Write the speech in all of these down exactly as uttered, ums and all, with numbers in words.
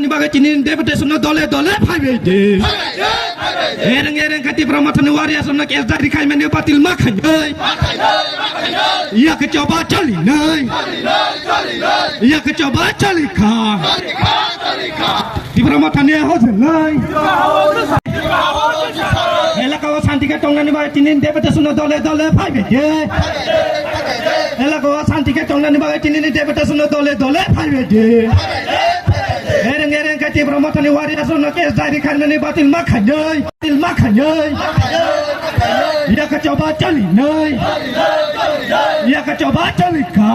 Bagwi tini deputation no dole dole phaibai di. Ereng ereng khe Tipra Mothani warriors no case diary khaimani batil ma khainai. Yak choba chali nai. Yak choba chali kha. Tipra Mothani hojlai. Elaka o santi khe tongnani bagwi tini deputation no dole dole phaibai di. Elaka o santi khe tongnani bagwi tini deputation no dole dole phaibai di. Ereng ereng khe Tipra Mothani warriors no case diary khaimani batil ma khainai. Batil ma khainai. Yak choba chali nai. Yak choba chali kha.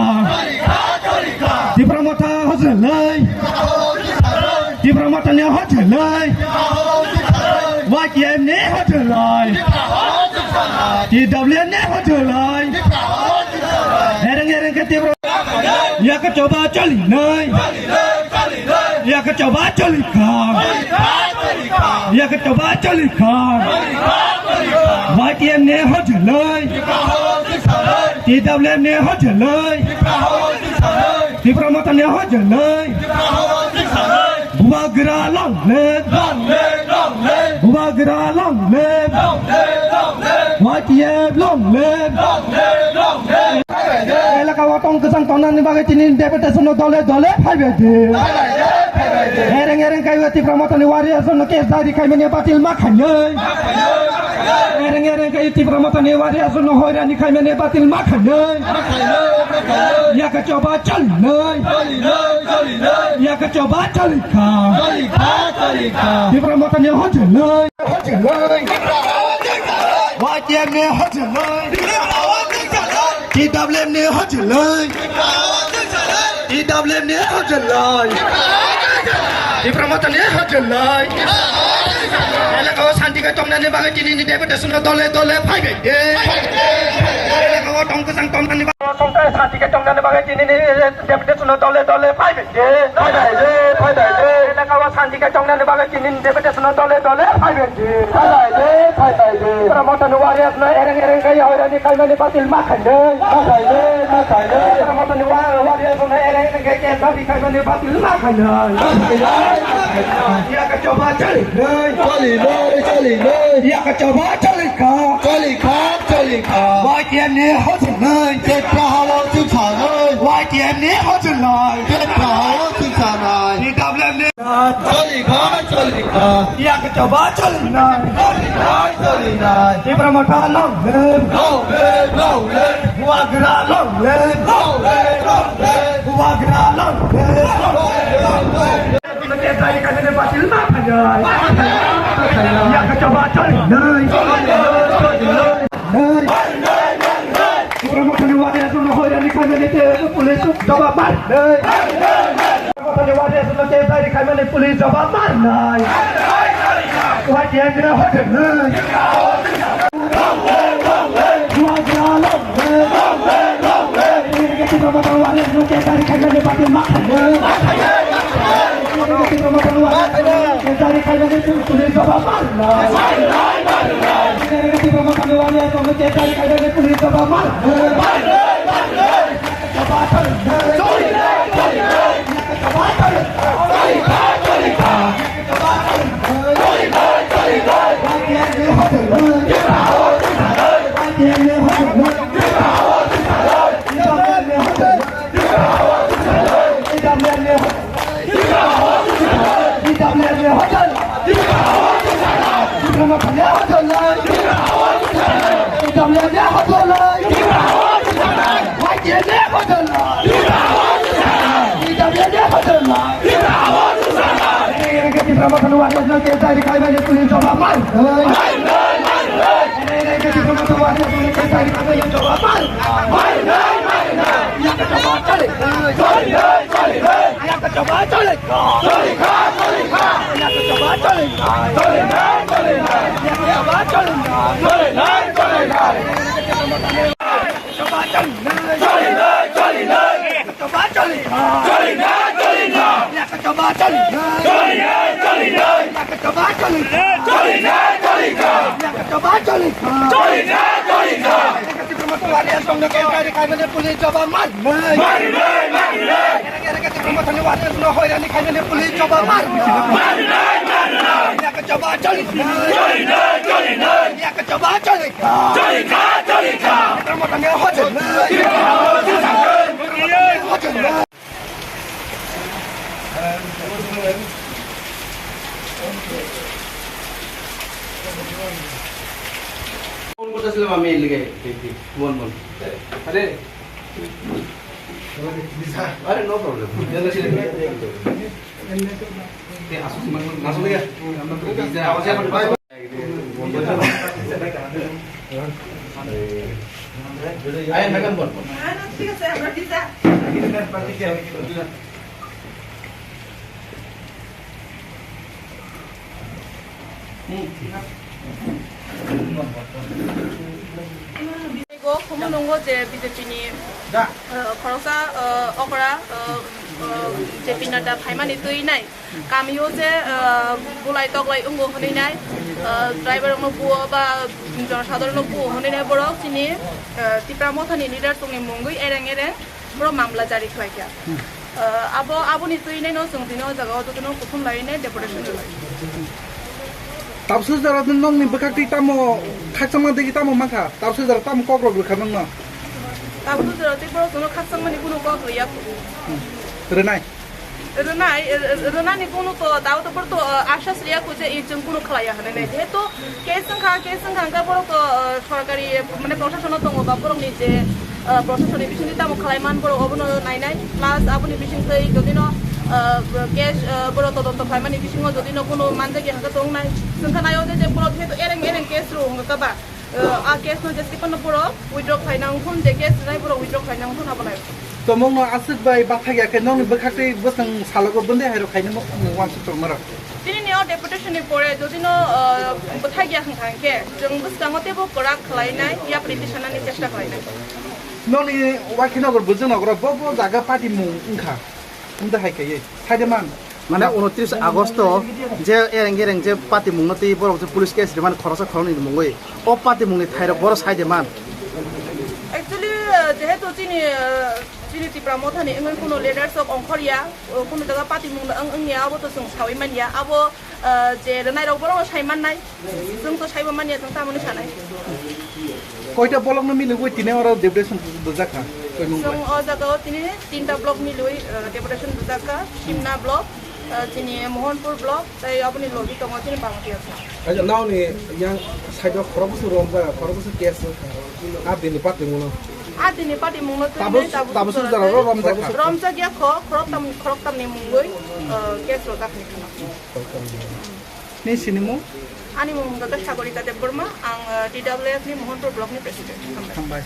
Tipra Motha hojlai. Tipra Mothani hojlai. Y T F ni hojlai. T W F ni hojlai. Ereng ereng khe Tipra. Yak choba chali nai. Yak choba chali kha. Yak choba chali kha. Y T F ni hojlai. T W F ni hojlai. Tipra Mothani hojlai. Bubagra long live. Bubagra long live. Y T F long live. Elaka o tong kwchang tongnani bagwi tini deputation no dole dole phaibai di. Ereng ereng kaiwi Tipra Mothani warriors no case diary khaimani batil ma khainai. Ereng ereng kaiwi Tipra Mothani warriors no hoirani khaimani batil ma khainai. Yak choba chali nai. Yak choba chali kha. Tipra Mothani hojlai. Y T F ni hojlai. T W F ni hojlai. T W F ni hojlai. Tipra Mothani hojlai. Elaka o santi khe tongnani bagwi tini ni deputation no dole dole phaibai di. Elaka o tong kwchang tongnani bagwi santi khe tongnani bagwi tini ni deputation no dole dole phaibai di. Phaibai di, phaibai di. Elaka o santi khe tongnani bagwi tini ni deputation no dole dole phaibai di. Phaibai di, phaibai di. Tipra Mothani warriors no ereng ereng khe hoirani khaimani batil ma khainai. Ma khainai, ma khainai. Tipra Mothani wa-, warriors no ereng ereng khe case diary khaimani batil ma khainai. Ma khainai, ma khainai. Yak choba chali nai. Chali nai, chali nai. Yak choba chali kha. Chali kha, chali kha. Y T F ni hojlai. Tipra ha o chuksa nai. Y T F ni hojlai. Tipra ha o chuksa nai. T W F ni Choli kha, choli kha. Yak choba choli nai. Choli kha, choli nai. Tipra Motha long live. Long live, long live. Bubagra long live. Long live, long live. Bubagra long live. Long live, long live. Yak choba choli nai. Choli nai, choli nai. Tipra Mothani warriors no hoirani khaimani te police jawab mar nai. Tipra Mothani warriors no case diary khaimani police jawab mar nai. Y T F ni hojlai. Tipra Mothani warriors no case diary khaimani batil ma khainai. Tipra Mothani warriors no case diary khaimani police jawab mar nai. Warriors rokno kekari khaimani police jawab mar. Mari nai, mari nai. Era, era, kete promo thani warriors no hoirani khaimani police jawab mar. Mari nai, mari nai. Yak jawab choli. Choli nai, choli nai. Yak jawab choli. Choli kha, choli kha. Promo thani hoje. Hoje. Phone করতেছিলাম আমি এর লিগে। বল, বল। আরে, আরে, no problem। আসলে, আসলে, আরে, madam, বল। হ্যাঁ, না, ঠিক আছে, আমরা visa. Go, khumu nungo je B J P ni, uh, khoroksa, uh, okra, uh, uh, J P Nadda phaimani twi nai. Kamio je, ah, bulai toklai wngo hwnwi nai, ah, driver rokno buo ba jonosadharon no buo hwnwi nai borok chini, ah, Tipra Mothani leader tongni mungwi ereng ereng borok mamla jari khlai kha. Ah, abo, aboni twi nai no chwng tini o jaga o jotono kuthum lai nai deputation rwlai. Tabsu jora nokni bwkhak twi tamo khakchangma digi tamo mankha, tabsu jora tamo kok rok rwkha nokno. Tabsu jora tei borok chwngno khakchangmani kunu kok rwya. Rwnai. Rwnai, r-, r-, rwnani kunu to, tao to borok to, uh, asas riya kho je, i chwng kunu khlaiya hwnwi nai. Jehetu case wngkha, case wngkha hwnkhe borok to, uh, sorkari, mane, proshashono tongo ba borokni je, uh, proshashonni bisingtwi tamo khlai man borok obono nainai. Plus aboni bisingtwi jodino, uh, case, uh, borok todonto khlaimani bisingo jodino kunu manjakya hwnkhe tongnai. Chwngkha naio je, je borok jehetu ereng ereng case rw hwnkha ba. Uh, a case no jesti pono borok withdraw khlaina wngthun, je case rwnai borok withdraw khlaina wngthun abo nai. Tomong no aswk bai bathak ya khe nokni bwkhak tei bwswng salogo bwndai hai rok khaina mo-, mo-, wansuk tongma rok. Tini ni o deputation ni pore jodi no, uh, bwthak ya hwnkha hwnkhe chwng bwskango teibo kwrak khlainai, yapri tisanani chesta khlainai. Nokni Wakhinagar Bwjwknagar bo bo jaga party mung wngkha. Wngda hai kaiye, saide man. Mane unotris Agosto je ereng ereng je patimungno tei borok je police case rimani khoroksa khoroknwi mungwi o patimungni thairok boro saide man. Actually, uh, jehetu chini, uh, chini Tipra Mothani wngwi kuno leaders rok ongkhorya, uh, kuno jaga patimungno wng wngya abo to chwng sawi manya. Abo, uh, je rwnairok borokno sai mannai. Chwng to saibo manya, chwng tamoni sanai. Koita block no milwi tini oro deputation bujak kha? Koimung bai. Chwng o jaga o tini tinta block milwi, uh, deputation bujak kha, Simna block, uh, chini Mohanpur block, tei aboni logi tongo chini Bangladesh. Aja naoni yang side o khorok bwswk romjak, khorok bwswk case wngkha. A dini party mungno. A dini party mungno twi tabuk, nai tabuk tabuk sujak sujak ro romjak kha. Romjak ya kho, khorok tam, khorok tamni mungwi, uh, case rojak ni khna. Ni sinimung? Ani mung wngkha Sagorika Debbarma, ang, uh, T W F ni Mohanpur block ni president. Hambai. Hambai.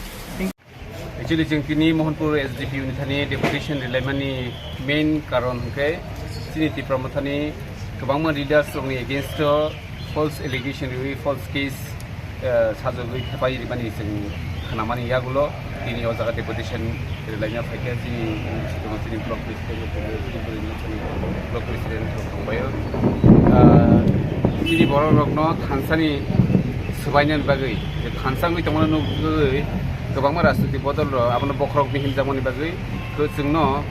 Actually, chwng tini Mohanpur S D P O ni thani deputation rilaimani main karon hwnkhe chini Tipra Mothani kwbangma leaders rokni against o false allegation riwi false case, eh, sajagwi thepai rimani chwng khnamani yagulo tini o jaga deputation rilaina phaikha chini, chini block president, chini block president rok tongbaio. Ah, chini borok rokno thansani swbainani bagwi, thansa wngwi tongmani nugwi kwbangma rajniti bodol rok abono bokhorokni hinjakmani bagwi, to chwngno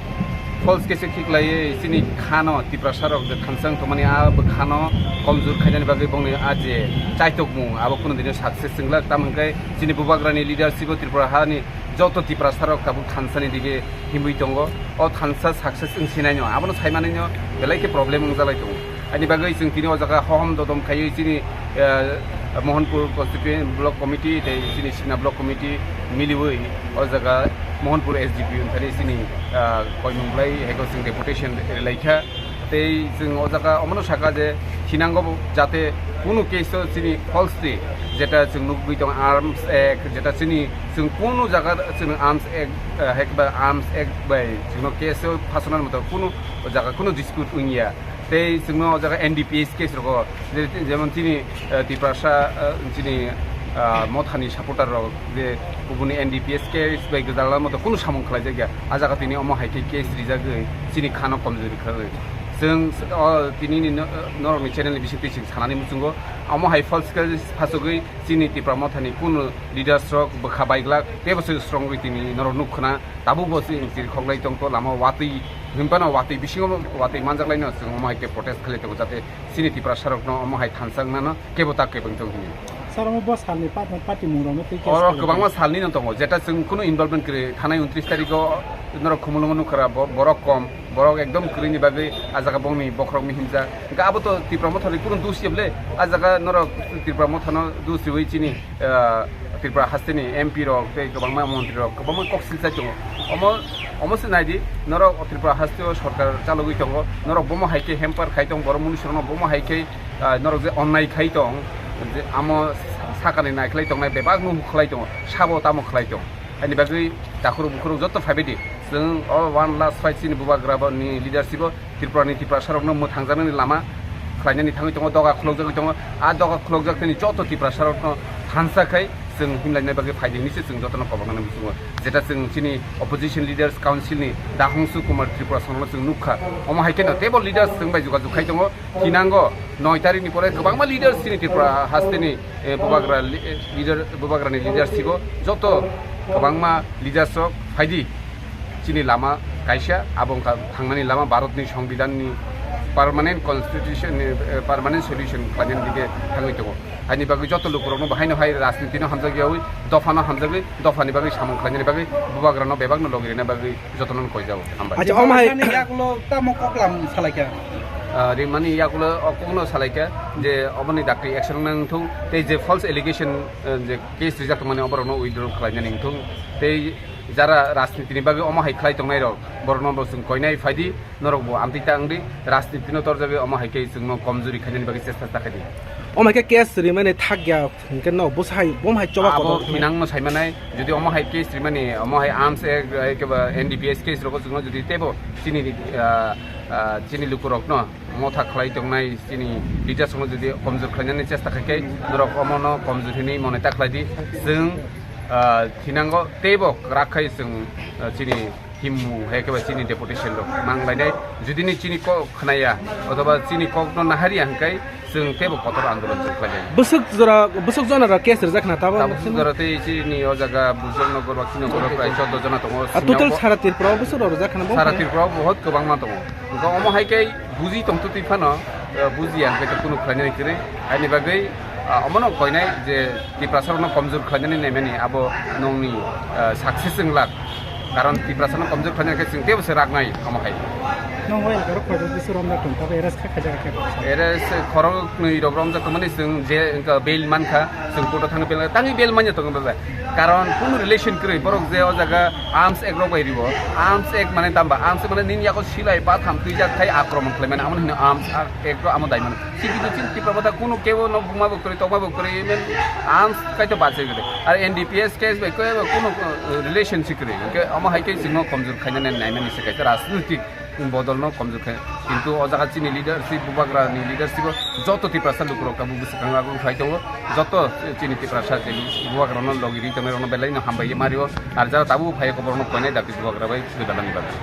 false case khiklaiwi chini khano Tiprasa rok je thansa wng tongmani a bwkhano komjor khainani bagwi bongni a je chaitokmung abo kunu dino success wnglak, tamo hwnkhe chini bubagrani leadership o Tripura hani joto Tiprasa rok tabuk thansa ni dige himwi tongo. O thansa success wng sinai no abono sai manwi no belai khe problem wngjalai tongo. Ani bagwi chwng tini o jaga hohom dodom khaiwi chini, eh, Mohanpur Constituent Block Committee tei chini Simna Block Committee miliwi o jaga Mohanpur S D P O ni thani chini, ah, koimung bwlai hai khe chwng deputation rilaikha. Tei chwng o jaga omono sakha je thinango bo jate kunu case o chini false twi jeta chwng nugwi tong Arms Act, jeta chini chwng kunu jaga chwng Arms Act, eh, hai khe ba Arms Act bai chwngno case o phasanani moto kunu o jaga kunu dispute wngya. Tei chwngno o jaga N D P S case rogo, je-, jemon chini, eh, Tiprasa, eh, chini, ah, Mothani supporter rok je kubuni N D P S case bai gwdalna moto kunu samung khlaijakya. A jaga tini omo hai khe case rijagwi chini khano komjori khlaiwi. Chwng o tini ni no-, norokni channel ni bisingtwi chwng sanani muchungo. Omo hai false khe phasogwi chini Tipra Mothani kunu leaders rok bwkha baiglak teibo se strong rwi tini norok nuk khna. Tabuk bo chwng chirikhok lai tongkho lama watwi hwnphano watwi bisingo watwi manjak laino chwng omo hai khe protest khlai tongo jate chini Tiprasa rokno omo hai thansa wngnano kebo ta kebo wng tong hwnwi. Sir, omo bo salni pa-, patimung rokno tei case oro khaijak kwbangma salni no tongo, jeta chwng kunu involvement kwrwi thanai untris tarikh o norok Khumulwngo nukha ra bo-, borok kom, borok ekdom kwrwini bagwi a jaga bongni bokhorok mihimjak. Hwnkhe abo to Tipra Mothani kunu dus ya bwle, a jaga norok Tipra Mothano dus riwi chini, ah, Tripura hasteni M P rok tei kwbangma montri rok kwbangma kok silsai tongo. Omo, omo se naidi, norok Tripura hasteo sorkar chalogwi tongo, norok bomo hai khe hamper khai tong, borok munusurokno bomo hai khe ah, norok je onnai khai tong, je amo sakani naikhlai tongnai bebak no khlai tongo, sabo tamo khlai tong. Ani bagwi takhurok bukhurok joto phaibai di. Chwng o one last fight chini bubagra bo ni leadership o Tripura ni Tiprasa rokno mwthangjaknani lama khlainani thangwi tongo, doga khulokjagwi tongo. A doga khulokjak tini joto Tiprasa rokno thansa khai chwng himlaina bagwi phaidi hinwi se chwng jotono koboknani muchungo. Jeta chwng chini opposition leaders council ni Dahongsu Kumar Tripura songno chwng nukha. Omo hai kheno teibo leaders chwng bai jogajog khai tongo. Thinango noi tarikni pore kwbangma leaders chini Tripura hasteni, eh, bubagra li-, eh, leader, bubagrani leadership o joto kwbangma leaders rok phaidi chini lama kaisa abo wngkha thangnani lama Bharatni Songbidanni permanent constitution ni, eh, permanent solution khlainani dige thangwi tongo. Haini bagwi joto lukurokno bahaino hai rajnitino hamjakyawi dophano hamjagwi dophani bagwi samung khlainani bagwi bubagrano bebakno logi rina bagwi jotono koijago. Hambai. Acha, omo hai. Rimani yakulo tamo koklam salaikha? Ah, rimani yakulo o kokno salaikha je oboni dakti action nang thung tei je false allegation, eh, je case rijak tongmani oborokno withdraw khlainani wngthung tei jara rajnitini bagwi omo hai khlai tongnai rok borokno bo chwng koinai phaidi norok bo amtwi ta wngdi rajnitino torjagwi omo hai khe chwngno komjuri khainani bagwi chesta ta khaidi. Omo hai khe case rimani thakya. Hingke no bwsai, bo hai choba abo kotor hinang no sai manai, jodi omo hai case rimani, omo hai arms act, hai keba N D P S case rogo chwngno jodi tebo chini, ah, ah, chini lukurokno motha khlai tongnai, chini leaders rokno jodi komjor khlainani chesta khai khe, norok omono komjor hinwi mone ta khlai di. Chwng, ah, thinango tebo kwrak khai chwng, ah, chini himung hai khe ba chini deputation rok mang lainai. Judi ni chini kok khnaya othoba chini kok no nahariya hwnkhe chwng teibo kotor andolon chwng khlainai. Bwswk jora, bwswk jona rok case rijak khna tabo. Tabuk jora tei chini o jaga Bujong Nogor, Bakti Nogor prai chordo jona tongo. A, total sara Tripura o bwswk rok rijak khna bo? Sara Tripura o bohot kwbangma tongo. Hwnkhe omo hai khe buji tongtwtwi phano, eh, bujiya hwnkhe to kunu khlainani kwrwi. Haini bagwi, ah, omono koinai je Tiprasa rokno komjor khlainani naimani abo nongni, ah, success wng lak. Karon Tiprasa no komjor khlainani khe chwng teibo se raknai omo hai. Nong wai karo khorok bisu romjak tong, tabo arrest kha khaijak khe. Arrest khorok nwi rok romjak tongmani chwng je wngkha bail mankha, chwng court o thangwi bail, tangwi bail manya tongo bebak. Karon kunu relation kwrwi borok je o jaga arms act rok bai ribo. Arms act mane tamba, arms act mane nini yago silai batham twijak khai akromon khlaimani, amo hino arms act rok amo daimani. Sigi to chini Tipra botha kunu kebo no buma bo kwrwi, tokma bo kwrwi, even arms kaito bachai kwrwi. Ar N D P S case bai kebo kunu, uh, relation si kwrwi. Hwnkhe omo hai khe chwngno komjor khainani naimani se kaisa rajnitik bodol no komjor khai. Kintu o jaga chini leadership, bubagra ni leadership o joto Tiprasa lukurok tabuk bwswkang agong khai tongo. Joto chini Tiprasa chini bubagra no logi ri tongnai rok no belai no hambai ye mario. Ar jara tabuk phai kobor no koinai dabi bubagra bai thwi dalani bagwi.